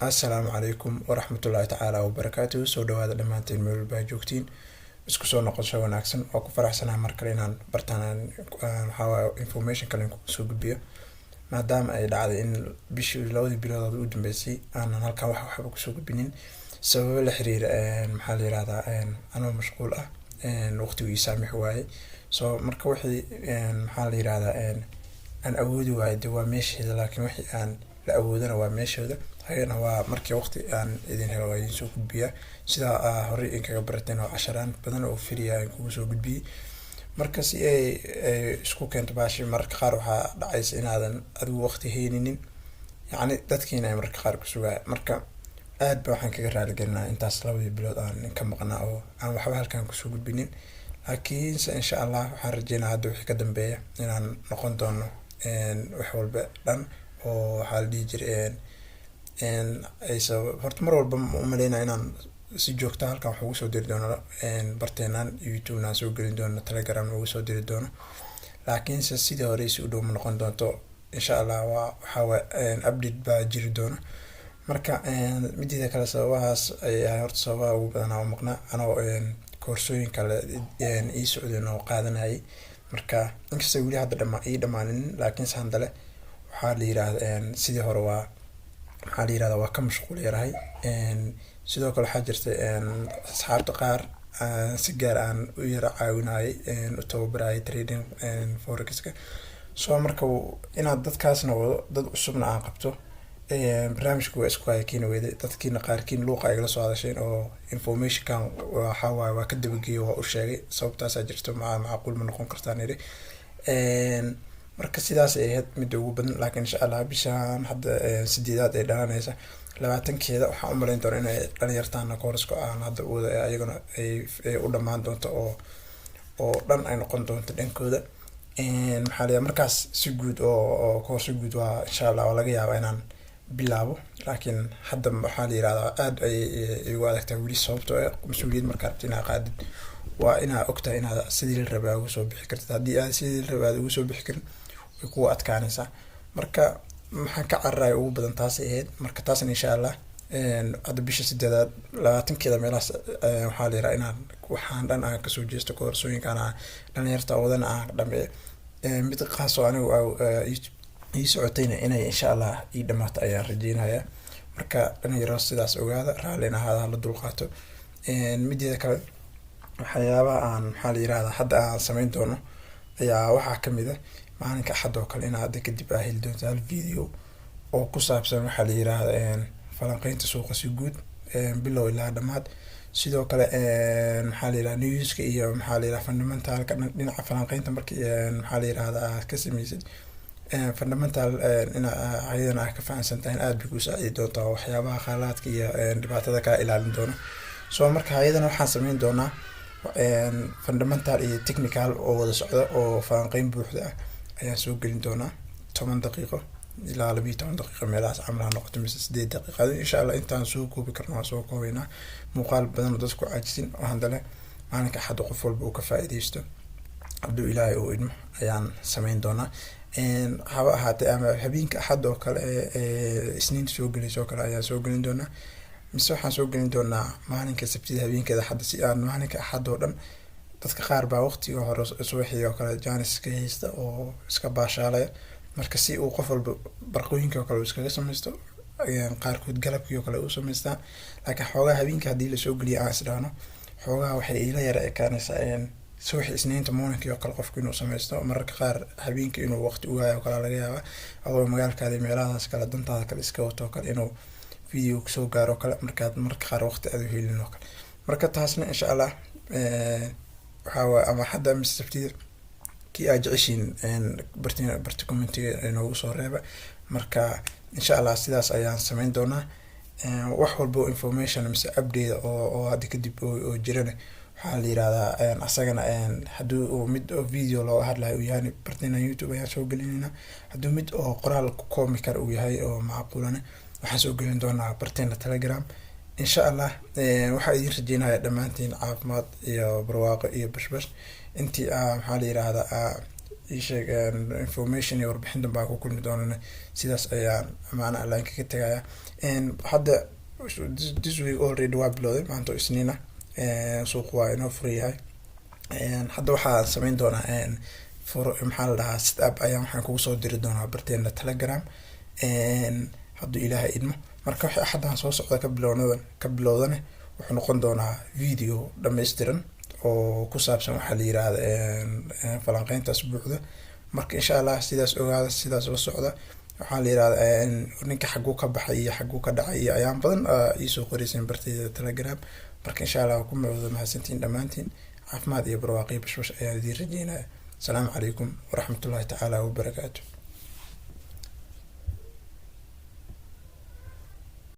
Assalaamu calaykum waraxmatullaahi tacaala wabarakaatuhu. Soo dhawaada dhammaantiin meel walba aad joogtiin. Isku soo noqosho wanaagsan. Waa ku faraxsanahay mar kale inaan bartaan, waxaa waaye, information kale soo gudbiyo, maadaama ay dhacday in bishii, 2dii bilood u dambeysay, aanan halkan waxba kusoo gudbinin, sababo la xiriira, maxaa la yirahdaa, anoo mashquul ah, waqtigu ii saamixi waayey. So marka wixii, maxaa la yirahdaa, aan awoodi waayey de waa meesheeda, laakiin wixii aan la awoodana waa meeshooda. Ayagana waa markii waqti aan idin helo waa idin soo gudbiyaa, sidaa aa horey idinkaga barateen oo casharaan badan oo free ah kugu soo gudbiyey. Marka si ay isku keento baashi, mararka qaar waxaa dhacaysa inaadan adigu waqti heyninin, yacni dadkiina ay mararka qaar ku sugaya. Marka aad ba waxaan kaga raali gelinaa intaas 2dii bilood aan ka maqnaa oo aan waxba halkan kusoo gudbinin. Laakiinse insha Allah waxaan rajeynaa hadda wixii ka dambeeya inaan noqon doono wax walba dhan oo, waxaa la dhihi jiray, aysa horta mar walba umaleynaya inaan si joogta halkan wax ugu soo diri doono, barteenan YouTube-na aan soo gelin doono, Telegram ugu soo diri doono, laakiinse sidii hore si u dhow ma noqon doonto insha Allah. Waa waxaa waay update baa jiri doona. Marka mideeda kale, sababahaas ay ahay horta sababaha ugu badanaa u maqnaa, anoo koorsooyin kale ii socdeen oo qaadanayay. Marka inkastoo weli hadda dhama ii dhamaanin, laakiinse handale waxaa la yirahda sidii hore waa, maxaa la yirahda, waa ka mashquul yarahay. Sidoo kale waxaa jirta asxaabta qaar si gaar aan u yara caawinayay, u tababarayay trading forex-ka. So marka inaad dadkaasna wado, dad cusubna aan qabto, barnaamijka waa isku haya keeni weyday. Dadkiina qaarkiin luuqa igala soo hadasheen oo informationkan waxaa waaye waa ka dabageeyay, waa u sheegay sababtaasaa jirto, ma macquul ma noqon kartaan iri. Marka sidaas ay ahayd midda ugu badan. Laakiin insha Allah bishaan hadda sideedaad ay dhalanaysa 20-keeda, waxaan u malayn doona inay dhalinyartaana kooraska aan hadda wada ayaguna ay u dhamaan doonto oo dhan ay noqon doonto dhankooda. Maxaa la markaas si guud oo koorso guud waa insha Allah waa laga yaabaa inaan bilaabo, laakiin hadda waxaa la yirahdaa aad ay igu adagtahay weli, sababtoo ah mas-uuliyad markaa rabti inaad qaadid waa inaa ogtahay inaad sidii la rabay ugu soo bixi kartid. Haddii aad sidii la rabay aad ugu soo bixi karin, way kugu adkaanaysaa. Marka maxaan ka cararaya ugu badan taasay ahayd. Marka taasna insha Allah hadda bisha sideedaad 20-keeda meelahaas waxaa la yiraha inaan waxaan dhan aan kasoo jeesto, koorsooyinkan aan dhalinyarta wadana aan dhameeyo, mid khaas oo anigu ii socotayna inay insha Allah ii dhamaato ayaan rajeynaya. Marka dhalinyaro sidaas ogaada, raallina ahaada, hala dulqaato. Mideeda kale, waxyaabaha aan, maxaa la yirahdaa, hadda aan sameyn doono ayaa waxaa kamid ah maalinka Axad oo kale in hadda kadib aa heli doonto hal video oo ku saabsan, waxaa la yirahda, falanqeynta suuqa si guud, bilow ilaa dhamaad. Sidoo kale, maxaa la yirahda, newska iyo, maxaa la yirahda, fundamentalka. Dhinaca falanqeynta marki, maxaa la yirahda, aad ka sameysid fundamental, ina ayadana aad ka fahansan tahay, aad bay kuu saacidi doontaa waxyaabaha khaalaadka iyo dhibaatada kaa ilaalin doono. So marka ayadana waxaan sameyn doonaa fundamental iyo technical oo wada socda oo falanqeyn buuxda ah ayaan soo gelin doonaa, 10 daqiiqo ilaa 12 daqiiqo meelahaas camal ha noqoto, mise 8 daqiiqa insha Allah. Intaan soo koobi karno waan soo koobeynaa, muuqaal badan oo dadku caajisin oo handale maalinka Axadda qof walba uu ka faa'iideysto, hadduu Ilaahay uu idmo, ayaan sameyn doonaa. Haba ahaatee ama habeenka Axad oo kale ee Isniinta soo gelaysa oo kale ayaan soo gelin doonaa, mise waxaan soo gelin doonaa maalinka Sabtida habeenkeeda Axadda, si aan maalinka Axad oo dhan. Dadka qaar baa waqtiga hore subaxii oo kale jaanis ka haysta oo iska baashaalaya. Marka si uu qof walba barqooyinka oo kale uu iskaga sameysto, qaarkood galabkii oo kale u sameystaan. Laakiin xoogaa habeenka haddii lasoo geliyo, aan isdhahno xoogaha waxay ila yara ekaanaysaa subaxii Isniinta morningkii oo kale qofku inuu sameysto. Mararka qaar habeenkii inuu waqti u waayo oo kale laga yaabaa, adoo magaalkaada meelahaas kale dantaada kale iska wato oo kale, inuu video kusoo gaaro oo kale, markaad mararka qaar waqti aad u helin oo kale. Marka taasna insha Allah waxaa waay ama Axadda mise Sabtida, kii aad jeceshiin barti barti commentiga inoogu soo reeba. Marka insha Allah sidaas ayaan sameyn doonaa. Wax walbo information mise update oo hadda kadib oo jirana, waxaa la yirahdaa, asagana haddii uu mid oo video looga hadlayo uu yahay, bartina YouTube ayaan soo gelinayna. Hadduu mid oo qoraal ku koomi kara uu yahay oo macquulana, waxaan soo gelin doonaa barteena Telegram insha Allah. Waxaa idin rajeynaya dhammaantiin caafimaad iyo barwaaqo iyo bashbash. Intii maxaa la yirahdaa. Isheeg information iyo warbixin dambe aan ku kulmi doonana, sidaas ayaan amaana Alla kaga tegaya. Hadda this week already waa bilowday. Maanta oo Isniina suuq waa inoo furan yahay. Hadda waxaan sameyn doonaa for, maxaa la dhahaa, set up ayaan waxaan kugu soo diri doonaa barteena Telegram, hadduu Ilaahay idmo. Marka wixii Axaddan soo socda ka bilowdana wuxuu noqon doonaa video dhammaystiran oo ku saabsan waxaa la yiraahda falanqeyntaas buuxda. Marka insha Allah sidaas ogaada, sidaas la socda. Waxaa la yirahda ninka xaguu ka baxay iyo xaguu ka dhacay iyo ayaan badan iisoo qoreyseen bartayda Telegram. Marka insha Allah waa ku mawada mahadsantiin dhammaantiin. Caafimaad iyo barwaaqo iyo bashbash ayaan idiin rajeynaya. Asalaamu calaykum waraxmatullahi tacaala wabarakaatu.